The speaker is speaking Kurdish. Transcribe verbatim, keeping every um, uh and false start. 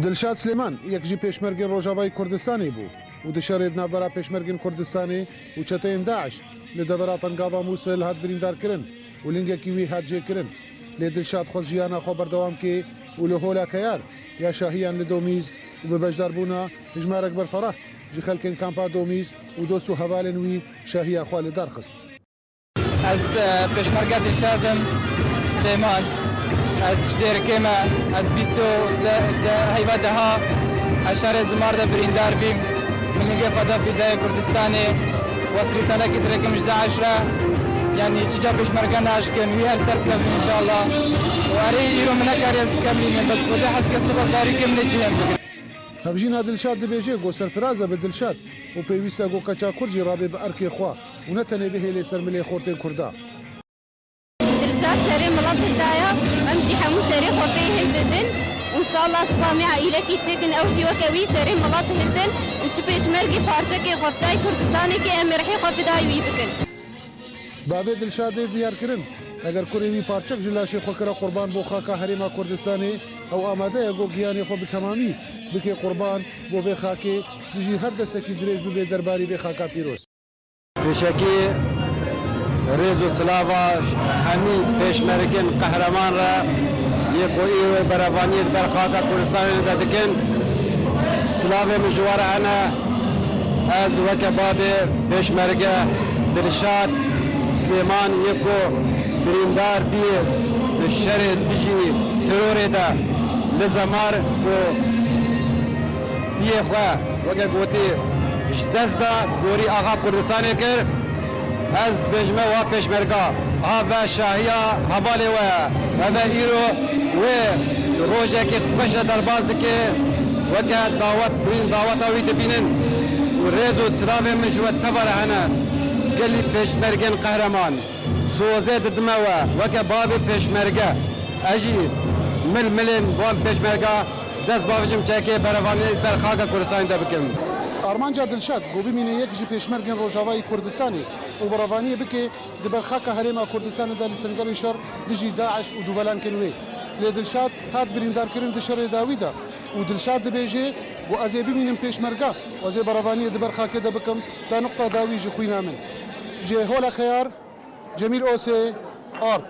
Dilşad Silêman yek ji pêşmergên Rojavayê Kurdistanê bû û di şerê di navbera pêşmergên Kurdistanê û çeteyên DAIŞ li devera Tengava Mûsil hat birîndarkirin û lingekî wî hat jêkirin. Lê Dilşad xwest jiyana xwe berdewam kê û li Hola Keyar ya Şahiyan li Domîz û bi beşdarbûna hejmarek berferah ji xelkên kampa Domîz û dost û hevalên wî şahiya xwe li dar xist. Ez, e, pêşmerge Dilşad im Silêman. Ez ji Dêrikê me. Ez bîst û di, di heyva deha ez şerê Zimar de birîndar bîm. Min lingê xwe da fîdayê Kurdistanê. Wesrî senekî direkim ji DAIŞ re. Yanî çica pêşmerge naşkin. Wî her ser bikevin înşallah. Û erê îro min nekariye ez bikevlînim. Bes Xwedê hez kes li bezdarî kim lê cihên bigirin. Hevjîna Dilşad dibêje ku serfiraz e bi Dilşad û pêwîst e ku keça Kurd jî rabe bi erkê xwe û ne tenê bihêle ser milê xortên Kurda. Dilşad serê milet hildaye, em jî hemû serê xwe pê hildidin. Înşallah siba me aîlekî çêkin, ew jî weke wî serê milet hildin û çi pêşmergê parçekê xwe fidayî Kurdistanê ke em ê rihê xwe fidayî wî bikin. Bavê Dilşadê diyar kirin, eger kurê wî parçek ji laşê xwe kire qurban bo xaka Herêma Kurdistanê, ew amade ye ku giyanê xwe bi temamî bike qurban bo vê xakê, dijî her destekî dirêj bibe derbarî vê xaka pîroz. Pêşekî rêz û silava hemî pêşmergên qehreman re yê ku îro berevaniyê di ber xaka Kurdistanê de dikin. Silavê min ji we re hene. Ez weke bavê pêşmerge Dilşad Silêman yê ku birîndar bî di şerê dijî terorê de li Zemar ku diyê xwe weke gotî ji dest da gorî axa Kurdistanê kir. Ez dibêjime wa pêşmerga, ha ve şahiya hevalê we ye. Eve îro wê rojekî xweş re derbas dike. Weke dawet, daweta wî dibînin û rêz û silavê min ji we teva re hene. Gelî pêşmergên qehreman, sozê didime we weke bavê pêşmerge. Ez jî mil milên van pêşmerga dest bavêjim çekê berevaniyê li ber xaka Kurdistanê de bikim. Armanca Dilşad ku bimîne yek ji pêşmergên Rojavayê Kurdistanê û berevaniyê bike di ber xaka Herêma Kurdistanê de li sengerê şer dijî DAIŞ û dûvelankên wê. Lê Dilşad hat birîndarkirin di şerê dawî de û Dilşad dibêje ku ez ê bimînim pêşmerga û ez ê berevaniyê di ber xakê de bikim ta nuqta dawî ji xwîna min. Ji Hola Keyar, Cemîl Osê, Ard.